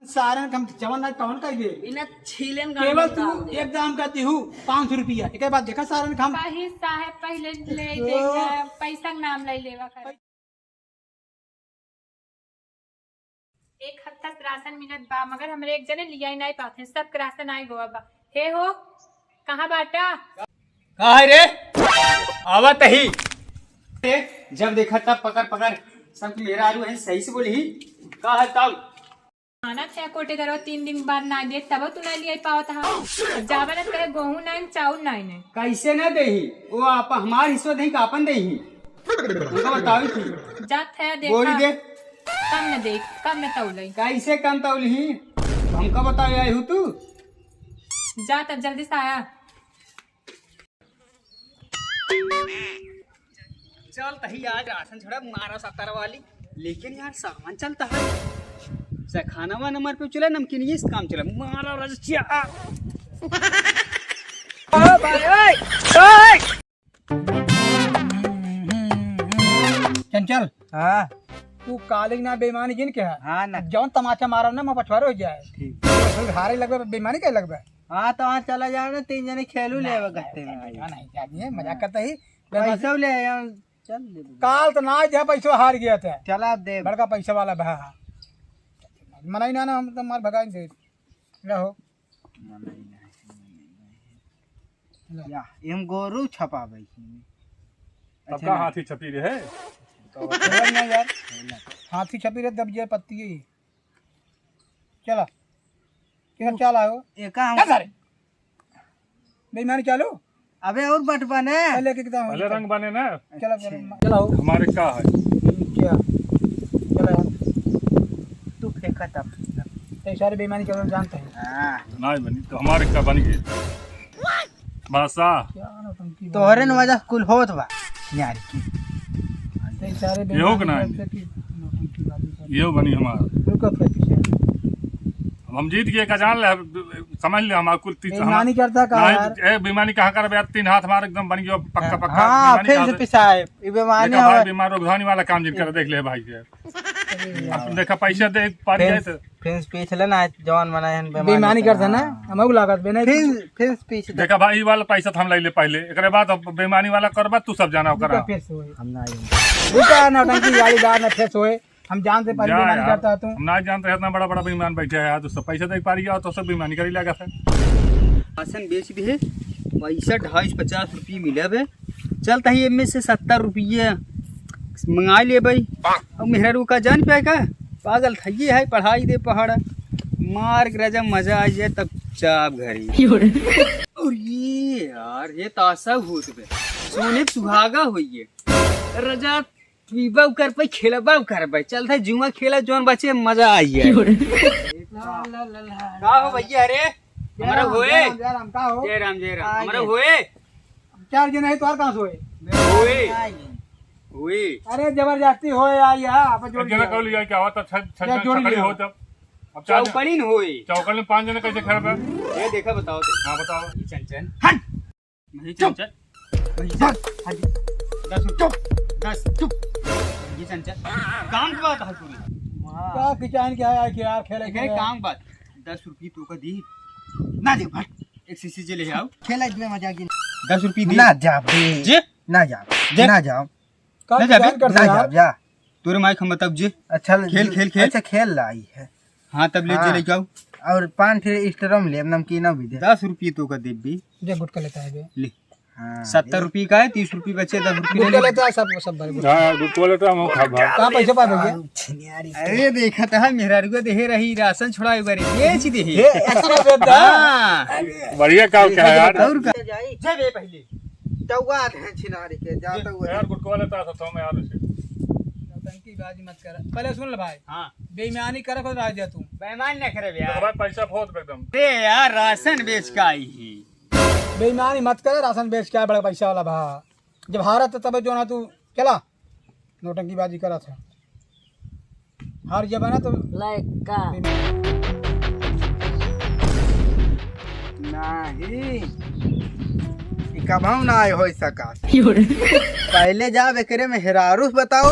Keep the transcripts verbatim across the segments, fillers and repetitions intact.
सारन के हम जवन ना तवन कह दे। इन्हें छीलेन केवल गांड तू डाल दे। एक दाम का दिहू पाँच सौ रुपया। एक बात देखा सारन के हम। कही साहब पहले ले ओ। देंगे, पैसा के नाम ले लेवा कर। एक हफ्ता से राशन मिलत बा, मगर हमरे एक जने लिया ही नाई पावत हैं, सबके राशन आए गवा बा। हे हो, कहाँ बाटा? का है रे? आवत ही। ए, जब देखा तब पकड़ पकड़, सब मेहरारू है, सही से बोली ही। का है तब? खाना छह कोटे धरो, तीन दिन बाद ना दे, तब तू ना लिया पावत हा। जावे ना कहे, गोहूं ना, चाउर ना ने। कैसे ना देही? वो आप हमार हिस्सा देही का आपन देही? उनका बताओ ही तू। जात है, देखा। बोली दे। कम न दे, कम न तौलई। कैसे कम तौलही? हमका बताओ, आई हूँ तू। जा तब जल्दी से आया। चल तही आज राशन छोड़ा मारा सत्तर वाली, लेकिन यार सामान चलता है। सखाना वाला नंबर पे चला, नमकीन ये काम चला, मारा रजिया। ओ भाई, ओए, ओए। चंचल। हाँ। तू कालिक ना बेईमानी जिन के है। हाँ ना। जौन तमाचा मारा ना, मैं पछवारे हो जाए। ठीक। तू हारे लगबे, बेईमानी के लगबे। हाँ, तो आज चला जाओ ना, तीन जने खेलू ना, लेवे ना, गत्ते में। ना, नहीं, क्या नहीं, मजाक करता ही। पैसा ले आया, चल दे दो। काल तो ना जा, पैसो हार गया था। चला दे। बड़का पैसा वाला भा। मनाई ना, ना, हम तो मार भगाई दे। रहो। या, एम गोरू छपावे ही। अब अच्छा का ना। हाथी छपी रहे? तो ना यार। हाथी छपी रहे, दब जाए पत्ती। चला। क्या चला हो? एका हम चल सारे। बेईमानी चालू? अबे और बट बने। पहले के कितना हो? पहले रंग बने ना। चला, चला, अच्छा। चला हो। हमारे का है? क्या? चला यार। तू फेंका तब। तो सारे बेईमानी के जानते हैं। हाँ। ना बनी, तो हमारे का बन गए? भाषा। क्या नौटंकी तोहरे न वाली। वजह कुल होत बा। यार की। तो सारे ये हो कि बेईमानी ना? करते कि नौटंकी वाली करते। ये हो बनी हमार। रुको फिर पीछे। अब हम जीत गए का जान ले, समझ ले हमार कुल तीस, बेईमानी हमार करता का नहीं, यार? ए, बेईमानी कहाँ करबे यार? तीन हाथ हमार एकदम बन गयो, पक्का, पक्का। हाँ, बेईमानी फिर कहाँ से से? पिसाए। ई बेईमानी देखा भाई, हवे। बीमार रोगधानी वाला काम जिन कर देख ले भाई के। अरे अब यार। तुम देखा पैसा दे, पानी फिर, जाए तो। फिर पीछ ले ना, जवान बनाए हन बेईमानी बेईमानी करता। करता ना, हाँ। हमहू लागत बे नहीं। फिर, फिर पीछ ले। देखा भाई, ई वाला पैसा तो हम ले ले पहले, एकरे बाद अब बेईमानी वाला करबा, तू सब जाना ओकरा। रुका, फिर से होए। हम ना आएंगे। रुका, नौटंकी वाली बात ना, फिर से होए। हम जानते पहले जा बेईमानी यार, करता तू। हम ना जानते इतना बड़ा बड़ा बेईमान बैठे है यार, तो सब पैसा दे पा रही है तो सब बेईमानी करी लगा था। राशन बेच दिए, पैसा ढाई सौ पचास रुपये मिला बे। चल तही एमे से सत्तर रुपये मंगा ले भाई। अब मेहरारू का जान पे का पागल था ये है, पढ़ाई दे पहाड़ मार के राजा मजा आ जाए तब चाप घरी। और ये यार ये तासा भूत बे सोने के सुहागा होइए राजा पीबा कर पे खेलबा कर पे चल था जुआ खेला जौन बचे मजा आई है। का हो भैया रे? जय हमारा राम, होए। जय राम, जय राम, का हो? जय राम, जय राम। हाँ, हमारा ये। होए। चार जने है, तोहार कहाँ से होए? होए। होए। अरे, जबरदस्ती होए, आ, या, अपन जोड़ जना लिया। कौली जाए, क्या हुआ? तब छन, छन, या, छन, जोड़ छकड़ी लिया। हो तब। अब चार जने। चौकड़ी न होए। चौकड़ी में पाँच जने कैसे खड़े पे? ये देखा, बताओ तो। हाँ, बताओ। ये चंचन। हट। नहीं चुप। चंचन। नहीं बस। चंचन। हट। दस रुपये। चुप। दस, चुप। ये चंचन। काम की बात है पूरी। क्या किचाइन क्या है कि यार, खेले एक खेले। काम बात। दस रुपये तो का दी। ना दे, हट। एक सीसी जे ले आओ। खेला इसमें मजा की। दस रुपये दी। ना जा बे। जे? ना जा। जे? ना जा। का ना जा बे। किचाइन करता ना है जा, यार? जा। तोरे माइक हम बताब जे। अच्छा, खेल, खेल, खेल। अच्छा, खेल लाई है। हाँ, तब ले हाँ। जे लेके आओ। और पाँच ठे स्ट्रॉम ले, नमकीन भी दे। दस रुपये तो का देबी। जे गुटखा लेता है बे। ले। हाँ, सत्तर रुपये का है, तीस रुपये बचे, दस रुपये गुटखा ले। लेता है सब, सब भरे गुटखा। हाँ, गुटखा लेता हम खा भाई। कहाँ पैसे पाए भैया? छिनियारी। अरे देखा था मेहरारू को देहे रही राशन छुड़ाए बारे, बेच दे। ये ऐसा ना बेच दा। हाँ। बढ़िया काम क्या है यार? और का? जब ये पहले। तौआ है छिनारी के, जा तौआ। यार, गुटखा वाले तो आ सकता हूँ मैं यार उसे। नौटंकी बाजी मत कर। पहले सुन ले भाई। हाँ। बेईमानी करे खुद रह जा तू। बेईमान न करे बे तो यार। भाई पैसा बहुत एकदम। बे यार, राशन बेच के आई ही। बेईमानी मत करे, राशन बेच के आए बड़ा पैसा वाला भा। जब हारत तो तब जो ना तू चला। नौटंकी बाजी करा था। हार जब ना तो लाइक का। नहीं, ई कबहू ना आए होई सका। पहले जाब एकरे में हेरारू से बताओ,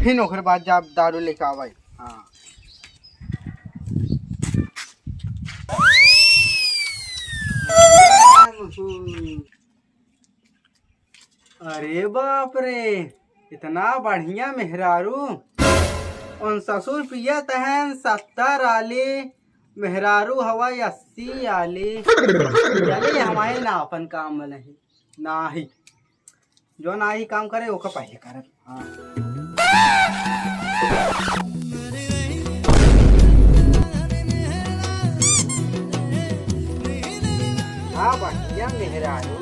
फिर ओकर बाद जाब दारू लेके आवे। हाँ। अरे बाप रे, इतना बढ़िया मेहरारू। उन ससुर पियत हन सत्तर आली, मेहरारू हवा अस्सी आली। चली, हमारे ना अपन काम में नहीं, नाही। जो नाही काम करे, ओका पहिले करब। हाँ। हाँ, बढ़िया मेहरारू।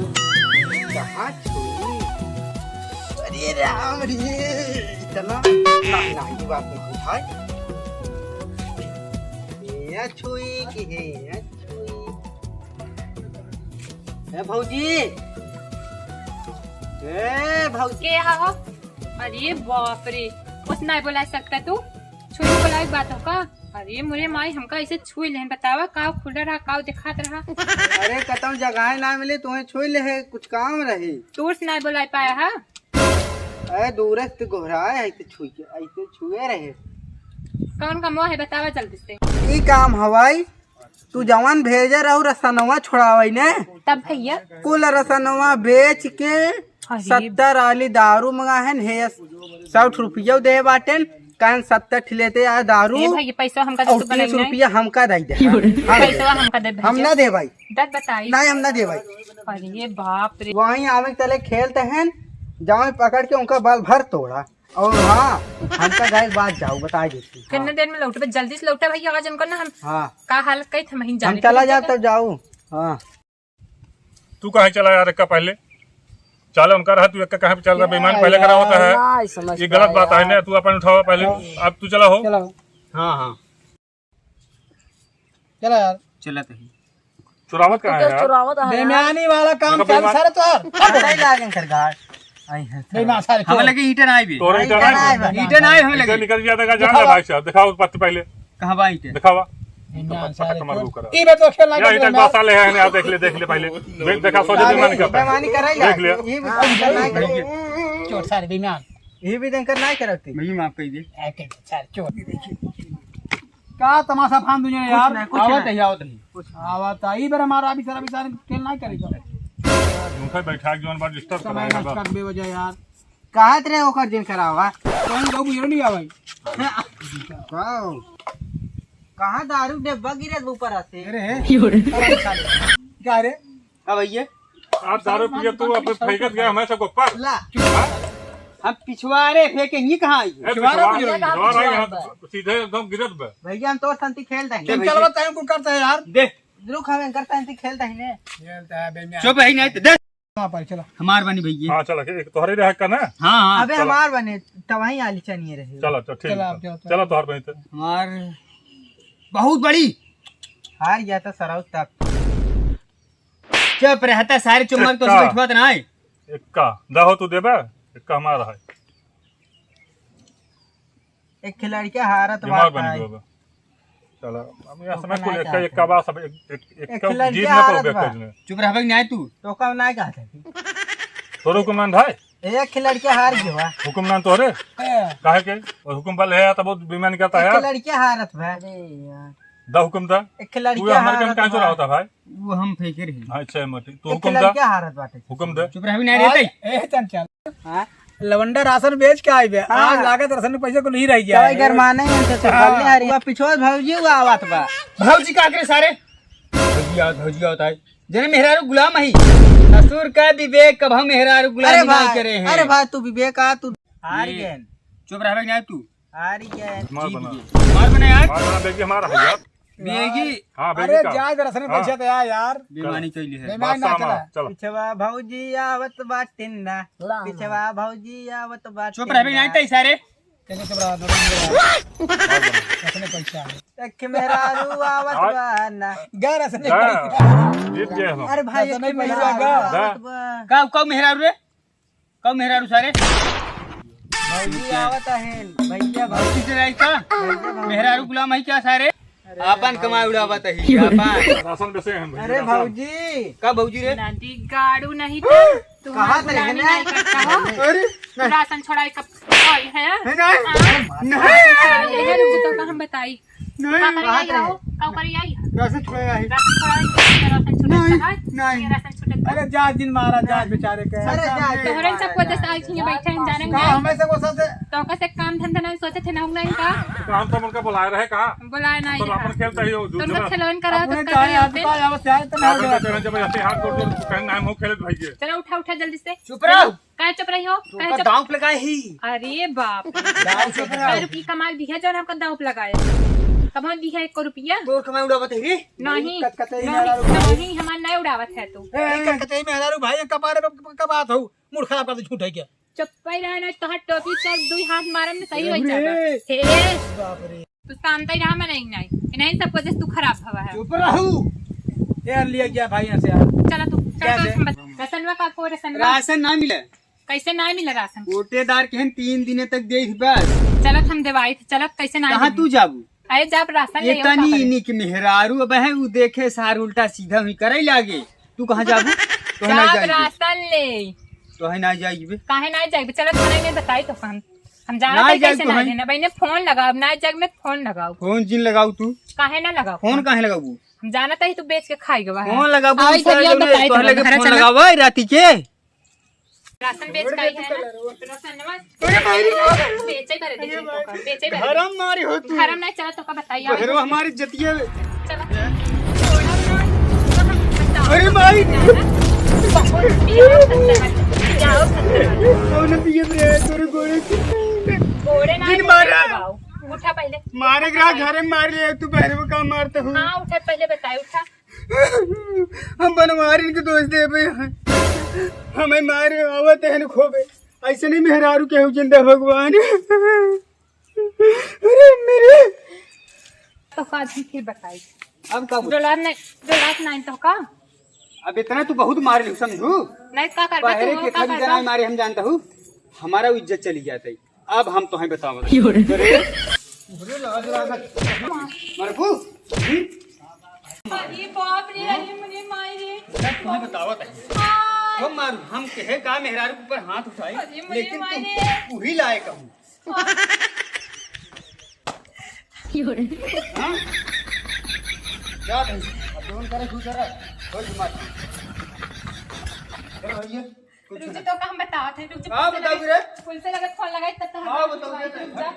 कहाँ छुई? अरे राम रे, इतना ना, ना, ये बात नहीं उठाए। ये छुई कि हे, ये छुई। ए भौजी, ए भौजी। के हो? अरे बाप रे, कुछ नहीं बोला सकता तू? छुई बोलाए के बात हो का? अरे मोरे माई, हमका ऐसे छुई लेहन, बतावा का खुला रहा, का दिखात रहा? अरे कतौ जगह ना मिले, तुम्हें छुई ले है, कुछ काम रही। तू से नहीं बोला पाया है? अरे दूर से तो गोहराए है, तो छुई, ऐसे छुए रहे। कौन का मोह है, बतावा जल्दी से। ई काम हवाई, तू जवन भेजे रहू रसनवा छोड़ावई ने। तब भैया? कुल रसनवा बेच के अरे। सत्तर आली दारू मंगा है, हे सौ रुपया दे बाटेन, कहन सत्तर ठी लेते आए दारू। ए भाई, ये पैसा हमका दे, और तू बनाई तीस नहीं। रुपया हमका दे दे। हाँ। पैसा हमका दे हम भैया। ना दे भाई। दस बताई। नहीं, हम ना दे भाई। अरे ये बाप रे। वहीं आवे के तले खेलते हैं, जाओ पकड़ के उनका बाल भर तोड़ा। और हाँ, हमका गाय बात जाओ, बता देती। कितने देर में लौटबे? जल्दी से लौटा भैया, आज उनका ना हम हाँ। का हालत कही थे, हम हम जाने चला के जाओ, तब जाओ। हाँ। तू कहाँ चला यार, एक्का पहले चला, उनका रहा, तू एक्का कहाँ पे चल रहा, बेईमान पहले करा होता है। ये गलत बात है ना, तू अपन उठावा पहले, अब तू चला हो। चला। हाँ, हाँ। चला यार। चलत ही। चुरावत कहाँ है यार? चुरावत है यार। बेईमानी वाला काम देखो चल बेईमान। सारे तोर। नहीं लागेन सरकार। आई है। बेईमान सारे हम चोर। लगे ईंटे ना आइबे। तोरे ईंटे ईंटे ना ना आइबे। आइबे। ईंटे ना आइबे हम ईंटे लगे। निकल गया था, जान दिखावा। ले भाई साहब, दिखाओ पत्ती पहले। कहाँ बा ईंटे? दिखावा। बेईमान पटक सारे मार चोर। ऊपर। ई बात तो खेल ना या कर ईंटे बेईमान। बासा ले है, यहाँ देख ले, देख ले पहले। देख, देखा, सोचे अरे, बेईमानी करता है। बेईमानी कराई देख लिया। ये भी बेईमान नहीं करे। चोर सारे बेईमान। ये भी देख कर नहीं करती। भैया माफ कर दे। ऐ के सारे चोर। का तमाशा फान दुनिया कुछ यार? नहीं, कुछ आवत नहीं। ही, आवत ही। कुछ नहीं। आवत ही। ई बार हमारा अभी सारा, अभी सारा खेल नहीं करेगा। झूठे बैठा के जौन बार disturb समय कराएगा नष्ट बस। कर बेवजह यार। कहाँ तेरे ओकर जिन करावा? कहीं जाऊ बुझे नहीं आवे। वाओ। कहाँ दारू डब्बा गिरे ऊपर आते? अरे है। का रे? अब भैया। आप दारू पिए तू अपन फेंकत गया हमें सबको पर। ला। हम पिछवारे फेंके, ये कहाँ आई? ए, पिछवारा पिछवारा, पिछवारा। पिछवारा आई, यहाँ तो सीधे एकदम गिरत बे। भैया, हम तो संती खेल दही। तुम चलवा time कुल करता है यार। दे। रुक, हम एंकर संती खेल दही ने। खेलता है बेईमान। चुप है, नहीं तो दे। वहाँ पर चला। हमार बनी भैया। हाँ, चला, एक तोहरे रहे का ना? हाँ, हाँ। अबे चला। हमार बने, तब वहीं आली चनिए रहे। चला, चला, ठीक चला, है। आप जाओ, चला, चला। तोहर बनी तो। हमार बहुत बड़ी। हार गया था सराउ तक। चुप रहता सारे, चुप मार तो एक्का। बैठवा तो ना है। एक्का, दहो तू देबे, एक्का हमारा है। एक खिलाड़ी के हारत दिमाग बात बन है। गया बा। चला, हम यहाँ समय कुल एक्का, एक्का बा, सब एक, एक, एक एक्का खिलाड़ी जीत के ना हारत पाओगे बा। कुछ नहीं। चुप रहबे कि नहीं तू? तो कम नहीं कहते। तोरे हुकुम ना भाई? एक खिलाड़ी के हार गया बा। हुकुम ना तोरे? ए। काहे के? और हुकुम बल है, तो बहुत बेईमानी करता है एक यार। खिलाड़ी के हारत बा। अरे यार। दा हुकुम दा। एक खिलाड़ी तू के हमारे काम हारत कहाँ चोरा बा। होता भाई? वो हम फेंके रहे। हाँ, अच्छा है, मत। तू एक हुकुम खिलाड़ी दा। के हारत बाटे। हुकुम दे। चुप रह भी नहीं रहते। ए, चल, चल। हाँ? लवंडा राशन बेच के आइबे। हाँ। आज लागत राशन में पैसा को नहीं रह गया। चल, घर माने हैं, तो चल, हाँ। ले आ रही है। पिछवा भौजी हुआ आवत बा। भौजी का करे सारे? भौजी आवत, भौजी आवत है। जने मेहरारू गुलाम है। ससुर का विवेक कब हम मेहरारू गुलाम अरे नहीं भाई, करे हैं। अरे भाई, तू विवेक आ, तू हार ये। गए। चुप रह भाई, नहीं तू। हार गए। मार जीत बना। गए। मार बना यार। मार बना, बेगी हमारा है यार। बेगी। हाँ, बेगी अरे का? जा जरा सने हाँ। पैसा तो यार, यार। बेईमानी कैली है। बेईमानी ना बादशाह चला। हमारा, चला। पिछवा भौजी आवत बाटिन ना। ला ना। पिछवा भौजी आवत बाटिन चुप रह बे, ना। नहीं तै सारे। कैसे चुप रहा, चुप रहा। रसने पैसा है। एक मेहरारू आवत और? बा ना। गा रसने जा। पैसा। जीत गए हम। अरे भाई, रसने एक पैसा मेहरारू गा। आवत बा। का, का मेहरारू रे? कब मेहरारू सारे? भौजी आवत है, भैया भौजी। भौजी से रही का? भैया भौजी। मेहरारू गुलाम है क्या सारे? अरे आपन भौजी। कमाई उड़ावत है, आपन। राशन बेचे हैं भैया, अरे राशन। भौजी। का भौजी रे? नदी गाड़ू नहीं तो तू कहाँ हमार पे गुलामी रहना? नहीं करता हो। अरे, तू राशन छोड़ाई कब आई है? है ना? हाँ। नहीं। अरे, रुक तो हम बताई। नहीं। का करे आई हो? का करे आई? राशन छुड़ाया है। राशन छुड़ाया है, राशन छूटत नहीं, है। नहीं। ये राशन छूटत है। अरे जा दिन मारा, जा बेचारे के। अरे जा, तोहरन सबको जैसे आज यहाँ बैठे हैं, जाने का हमें से वो सबसे तोहका से काम धंधा नहीं सोचे थे ना, नहीं का? तो हम सब उनका बुलाए रहे का? बुलाए नहीं तो रहा। अपन खेलता ही हो, तुम दूसरा। लोग खिलौन करा तो अपने कर रहे होते। का आवत है, तो ना अपन हो बेचारे जब ऐसे हाथ जोड़ जोड़ कहना हम खेलत भाई ये। चलो उठा, उठा जल्दी से। चुप रहो। काहे चुप रही हो? तो काहे ओकर चुप? दांव पे लगाए ही। अरे बाप रे। दांव पे लगाए। रुपये कमाल दिया जौन हमका दांव पे लगाए। कमाल दिया एक को रुपया। तोर कमाई उड़ावत है रे? नहीं, कत-, कतई नहीं, मेहरारू भाई। नहीं, हमार नहीं उड़ावत है तू। ए, ए, कतई मेहरारू भाई, कपारे पे क-, क-, बात हो? मूड खराब कर दे झूठ है क्या? चुप ही रह ना, तोहर टोपी चल, दुई हाथ मारम में सही हो अरे। जाबा। हे। बाप रे। तू शांत ही रहा, मैं नहीं, नहीं। नहीं, सब वजह से तू खराब हवा है। चुप रहू। यार, लिया गया भाई यहाँ से यार। चला तू, चल, क्या चल, दे? हम बत-, राशनवा का को राशनवा? राशन ना मिले। कैसे ना मिले राशन? कोटेदार के हम तीन दिने तक दे बस। चलत हम देवाई थे, चलत कैसे ना कहाँ देबू? तू जाबू? अरे, जब राशन ले इतनी आओ, का करे? निक मेहरारू अब है, उ देखे सार उल्टा सीधा हुई करे लागे। तू कहाँ जाबू? तोहे ना जब जाइबे। राशन ले। तोहे ना जाइबे। काहे ना जाइबे? चलत थाने में बताई तो हम। हम जाना ना था जाइब कैसे तो ना है। देना। बहने फोन लगाओ, ना जग में फोन लगाओ। फोन जिन लगाऊ तू। काहे ना लगाओ फोन? काहे लगाबू? हम जाना था ही तू बेच के खाई गवा है। फोन लगाबू, आई दूसरा घरिया जौन है, बताई तोहरे तो लगे घर फोन चला। लगाओ, ए, राती के। राशन बेच का आई है ना? राशन नवा अरे भाई रे। बेचे भरे दे तो का, बेचे भरे। घरम मारी हो तू। घरम नहीं चला तो का बताइए। घरवा हमारी जतिया। चला। अरे भाई। जाओ, जाओ, जाओ। कौन पिए रे तोरे गोड़े से? गोड़े ना जिन मारा। उठा पहले। मारे ग्रा घरे मार ले तू, बहरवा का मारता हूँ। हाँ, उठा पहले बताए, उठा। हम बनवारिन के दोष देबे हैं। हमें मारे आवत है न खोबे। ऐसे नहीं मेहरारू केहू जिंदा भगवान। अरे मेरे। तो का आज हम फिर बताई। अब का बोल? डोलात नहीं, डोलात नहीं तो का? अब इतना तू बहुत मार लियो समझू। नहीं का करबा पहले तू, के का खाली करबा? जना मारे हम जानता हूँ। हमारा इज्जत चली जाता है। अब हम तोहें बतावत हई। अरे, अरे, लाज लागत। मरबू? हम्म? अरे बाप रे, अरे मुझे माई रे। मैं तुम्हें बतावत हई। हाँ। हम मारू, हम कहे का मेहरारू के ऊपर हाथ उठाई, अरे मुझे लेकिन माई तू रे। वही लायक हूँ। हाँ? जा भाई, अब जौन करे, तू करे, कोई मत। चलो भैया। रुक जा, तो का हम बतावत है, रुक जा, हाँ, पुलिस से बताओ लगे, रे। पुलिस से लगे फोन लगाई, तब तो हम हाँ, बताओ रे। रुक जा।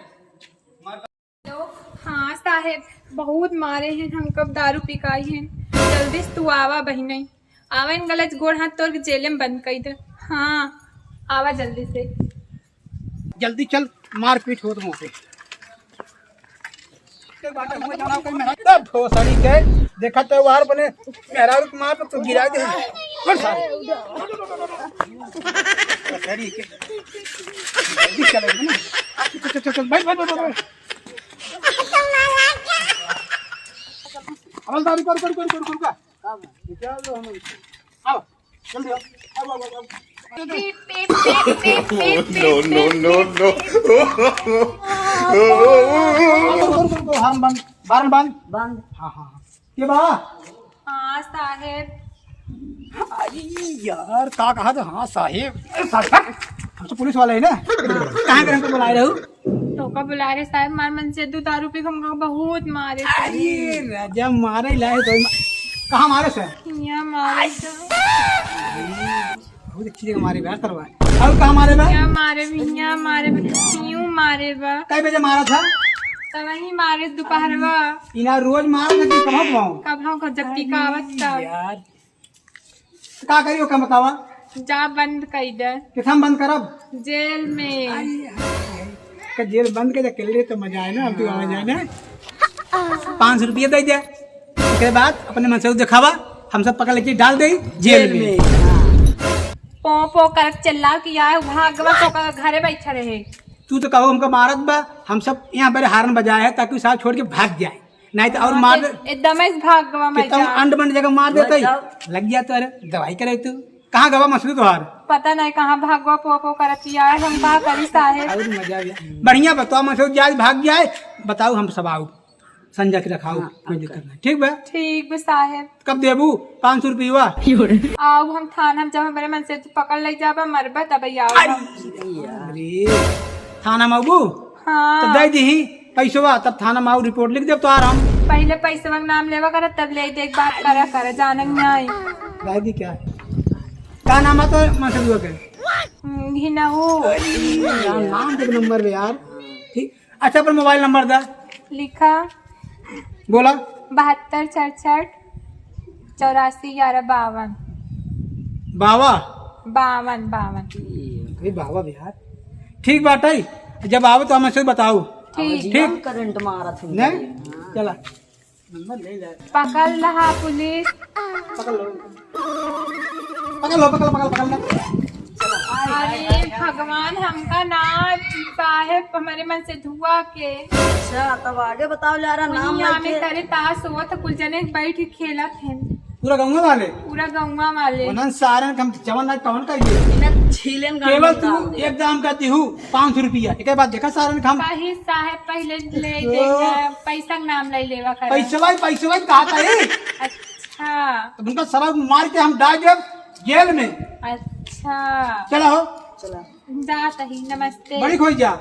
मार। हेलो, हाँ साहेब, बहुत मारे हैं हमका, दारू पी के आई हैं। जल्दी से तू आवा बहिनी, आवा इन गलत गोड़ हाथ तोड़ के जेल में बंद कर दे। हाँ, आवा जल्दी से। जल्दी चल, मारपीट होत मौके। तब भोसड़ी के देखा तो वार बने मेहरारू के मार तो गिरा दे। कौन सारे? भोसड़ी के। जल्दी चल, चल, चल, चल, बैठ, बैठ, बैठ, बैठ। हवलदार, रुको, रुको, रुको, रुको, रुको, रुको। निकाल दो हमें। आओ, जल्दी आओ। आओ, आओ, आओ, आओ। पीप, पीप, पीप, पीप, पीप, पीप, No, no, पीप, no, पीप, no। पीप। रुको, रुको, रुको, रुको, हॉर्न बंद, हॉर्न बंद। बंद। हाँ, हाँ, हाँ। के बा? हाँ, साहेब। अरे यार, का कहा था? हाँ, साहेब। अरे, साहेब, हम तो पुलिस वाले हैं ना? कहाँ के हमको बुलाए रहो? तोका बुलाए रहे साहेब, मार मन से दू दारू पी के हमको बहुत मारे। अरे राजा, मारे लाए तो मा-, कहाँ मारे से? यहाँ मारे से। बहुत अच्छी जगह मारे बे, सरवा। और कहाँ मारे बे? यहाँ मारे भी, यहाँ मारे बे, यूं मारे बा। कई बजे मारा था? तब वही मारे दोपहरवा। इना रोज मारा था कि कब हो? कब हो, जब पी का आवत था। यार, का करी ओका बतावा? जा बंद कई दे। किथम बंद करब? जेल में। आई, आई, आई। का जेल बंद कर दे, अकेले तो मजा आए ना, हम तो आवा जाए ना। पाँच सौ रुपया दे दे, ओकरे बाद अपने मन से देखावा, हम सब पकड़ लेके डाल दे जेल में। पो पो कर चिल्लाओ कि यार भागवा तो का घरे बैठा रहे। तू तो कहो हमका मारत बा, हम सब यहाँ पर हारन बजाए है ताकि उ साहब छोड़ के भाग जाए। नहीं तो और हाँ, मार तो दे। एकदम ऐसे भाग गवा मैं कितना जा। अंड बंड जगह मार देते ही। बताओ। लग गया तो, अरे दवाई करे तू। कहाँ गवा मसरू तोहार? पता नहीं कहाँ भागवा पो पो करत ही यार, हम का करी साहेब। और मजा आ गया। बढ़िया बताओ मसरू, आज भाग गया है। बताओ हम सब आओ। संजय के रखाओ, हाँ, कोई दिक्कत नहीं। ठीक बा? ठीक बा साहेब। कब देबू? पाँच सौ रुपया। आओ हम थाना, हम जब हमारे मन से तू पकड़ ले जाबा, मरबा तब आओ अरे हम। अरे, थाना में आबू? हाँ। तो दे दीही पैसवा, तब थाना में आऊ, रिपोर्ट लिख देब तोहार हम। पहिले पैसवा के नाम लेवा करा, तब ले देख बात करा करा, जानन नहीं। दादी क्या? का नाम है तो मास्टर हुआ के? हम्म, घिनऊ। यार, नाम एक नंबर बे यार। ठीक, अच्छा, पर मोबाइल नंबर दा। लिखा। बोला। बहत्तर सड़सठ चौरासी ग्यारह बावन। बावा। बावन, बावन। ए, बावा बे यार। ठीक बात है, जब आवे तो हमसे बताओ। ठीक। ठीक। करंट मारत है। नहीं? चला। नंबर ले ले। पकड़ लहा पुलिस। पकड़ लो। पकड़ लो, पकड़, पकड़, पकड़ लो। अरे भगवान, हमका ना साहेब हमारे मन से धुआ के। अच्छा, तब आगे बताओ यारा, नाम वही हमें लेके। करे तास होत, कुल जने बैठ के खेलत हैं। पूरा गौवा वाले? पूरा गौवा वाले। उन्हन सारन के हम जवन ना तवन कर दिए। इन्हें छीलेन गाड़ी केवल में तू डाल दे। एक दाम का दिहू पाँच सौ रुपया। एक बात देखा सारन के हम। कही साहेब पहले ले ओ। देंगे, पैसा के नाम ले लेवा करे। पैसवा ही, पैसवा ही कहा था ये। अच्छा। तो उनका सबक मार के हम डाल देब जेल में। अच्छा। चला हो। चला। जात ही, नमस्ते। बड़ी खोई जा।